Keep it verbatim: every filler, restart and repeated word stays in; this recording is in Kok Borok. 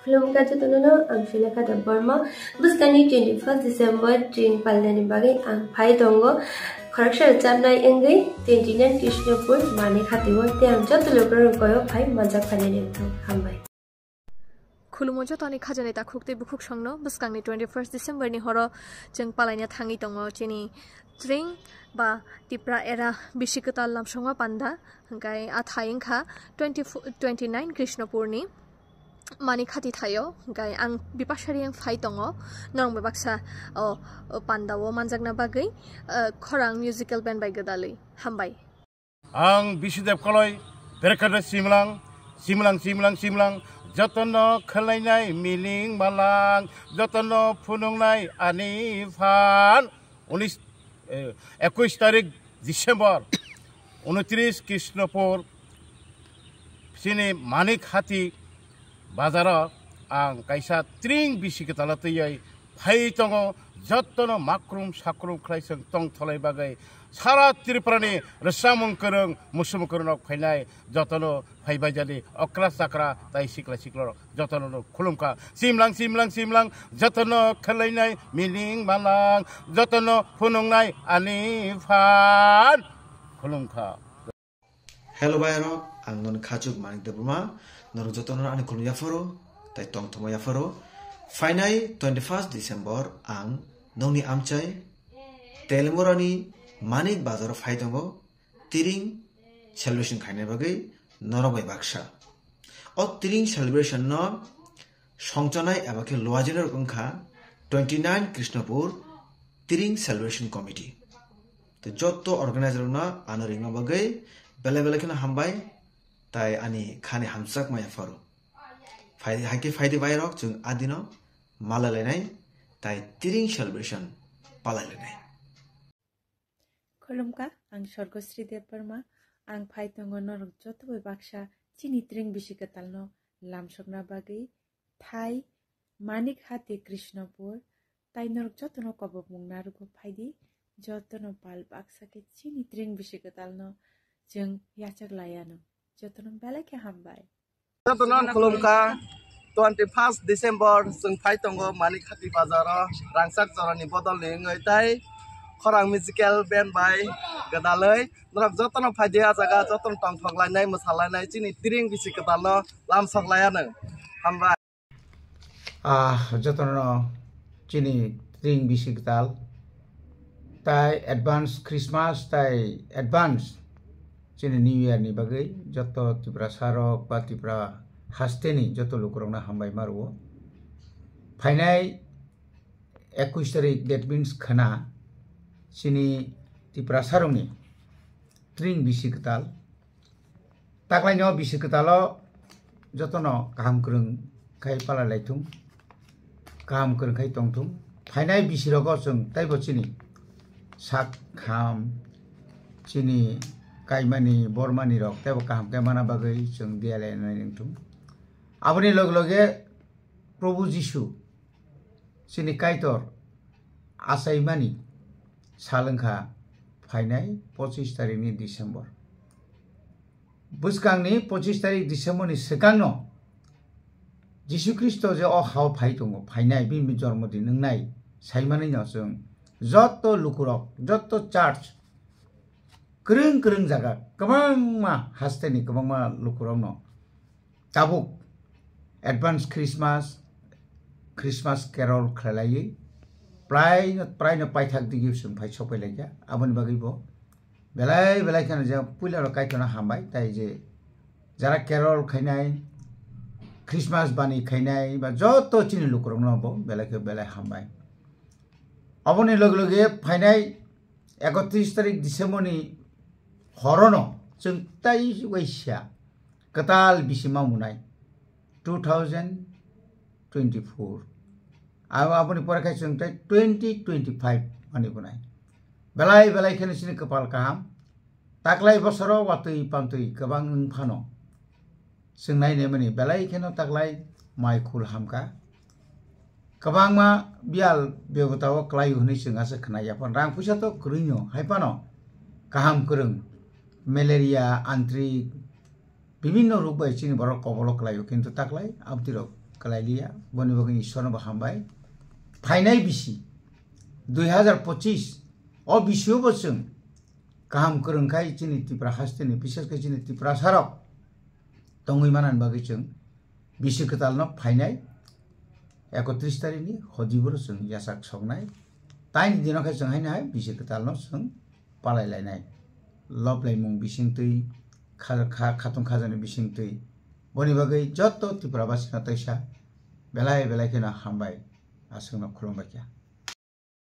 Khulumkha jotono, ang Sulekha Debbarma. Bwskangni twenty first December tring palinani bagwi ang phai tongo. Khoroksa rwchapnai wngwi twenty nine Krishnapur Manik Hatio tei ang joto lukurokno koyo phai manjak phainani wngthong. Hambai. Khulumo jotoni khajani takhuk tei bukhuk songno. Bwskangni twenty first December ni horo chwng palaina thangwi tongo chini tring ba Tipra era bisi kwtal lamsongma panda, hwnkhe a thai wngkha twenty, twenty nine Krishnapurni Manik Hati thaio, hwnkhe ang Bipasha Reang phai tongo, norok bai baksa o, o pandao manjakna bagwi, eh, khorang musical band bai gwdalwi. Hambai. Ang Bisudev Koloi, Berekada Simlang, Simlang, Simlang, Simlang, jotono khwlainai miling malang, jotono phunuknai ani phan. Unis, eh, ekush tarik December, unotris Krishnapur, chini Manik Hati bazaro ang kaisa tring bisi kwtala twiwi phai tongo, jotono makrum sakrum khlai chwng tong tholai bagwi sara Tripurani rwchapmung kwrwng, muchung kwrwng rok phainai jotono phaibaijani okra chakra tai sikla siklorok jotono no khulumkha. Simlang, simlang, simlang, jotono khwlainai miling malang, jotono phunuknai ani phan khulumkha. Hello bayarok, ang noni khachuk Manik Debbarma, norok jotono ani khulum yapharo, tai tongthoma yapharo. Phainai twenty first December ang nongni amchai Telimurani Manik Bazaro phai tongo, tring celebration khaina bagwi norok bai baksa. O tring celebration no songchonai eba khe luajinai rok wngkha twenty nine Krishnapur Tring Celebration Committee. Tei joto organizer rokno ano ringma bagwi belai belai kheno hambai, tai ani khani hamchak maya pharo. Phai, hai khe phaidi bairok chwng adino malai lainai, tai tring celebration palai lainai. Khulumkha, ang Sorgosri Debbarma, ang phai tongo norok joto bai baksa chini tring bisi kwtalno lamsokna bagwi, thai Manik Hati Krishnapur, tai norok jotono kobokmung narwgo phaidi, jotono pal baksa khe chini tring bisi kwtalno chwng yachak laiano, jotono belai khe hambai. Jotono khulumkha, twenty first December chwng phai tongo Manik Hati bazaro, rangchak jorani bodolni wngwi tai khorang musical band bai gwdalwi norok jotono phaidi, ah jaga jotono tongthok lainai, mwsa lainai, chini tring bisi kwtalno lamsok laiano. Hambai. Ah, jotono chini tring bisi kwtal tai advance Christmas tai advance chini New Year ni bagwi joto Tiprasa rok ba Tipra hasteni joto lukurokno hambai ma rwo. Phainai ekush tarik, that means khwna, chini Tiprasa rokni tring bisi kwtal. Taklaino bisi kwtalo jotono kaham kwrwng khai pala laithung, kaham kwrwng khai tongthung. Phainai bisi rogo chwng taibo chini sak ham, chini kaimani bormani rok taibo kaham khe mana bagwi chwng diya lainai wngthung. Aboni loge loge Probhu Jisu chini Kaitor achaimani sal wngkha phainai pochis tarikni December. Bwskangni pochis tarik December ni swkangno Jisu Khristo je o hao phai tongo, phainai bini jormo din wngnai saimanino chwng joto lukurok, joto church, kwrwng kwrwng jaga, kwbangma hasteni kwbangma lukurokno tabuk advance Christmas, Christmas carol khlailaiwi praino, praino paithak digi chwng phai sokpailaikha. Aboni bagwibo belai belai kheno je puilano Kaitorno hambai, tai je jara carol khainai, Christmas bani khainai ba joto chini lukurokno bo belai khe belai hambai. Aboni loge loge phainai ekotris tarik December ni horono chwng tai waisa kwtal bisi ma munai two thousand twenty-four. Abo, aboni pore khai chwng tai twenty twenty-five mani bunai. Belai belai kheno chini kwpal kaham. Taklai bosoro watwi pantwi kwbang wng phano chwng nainai mani belai kheno taklai mai khul hamkha. Kwbangma biyal bebotao kwlaio hwnwi chwng aswk khna ya phano. Rang puisa to kwrwino, hai phano kaham kwrwng, malaria, antrik, bibinno ruk bai chini borok kobolo kwlaio, kintu taklai abdirok kwlailiya, boni bagwi Ishwarno bo hambai. Phainai bisi dui hazar pochis o bisio bo chwng kaham kwrwngkhai chini Tripura hasteni, bishes khe chini Tiprasarok tongwi manani bagwi chwng bisi kwtalno phainai ekotris tarikni hodibo chwng yachak soknai. Taini dino khe chwng haino hai bisi kwtalno chwng palai lainai. Lob laimung bisingtwi, kha-, kha-, khatung khajani bisingtwi. Boni bagwi joto Tripura basino teisa belai belai kheno hambai. Aswkno khulumbai kha.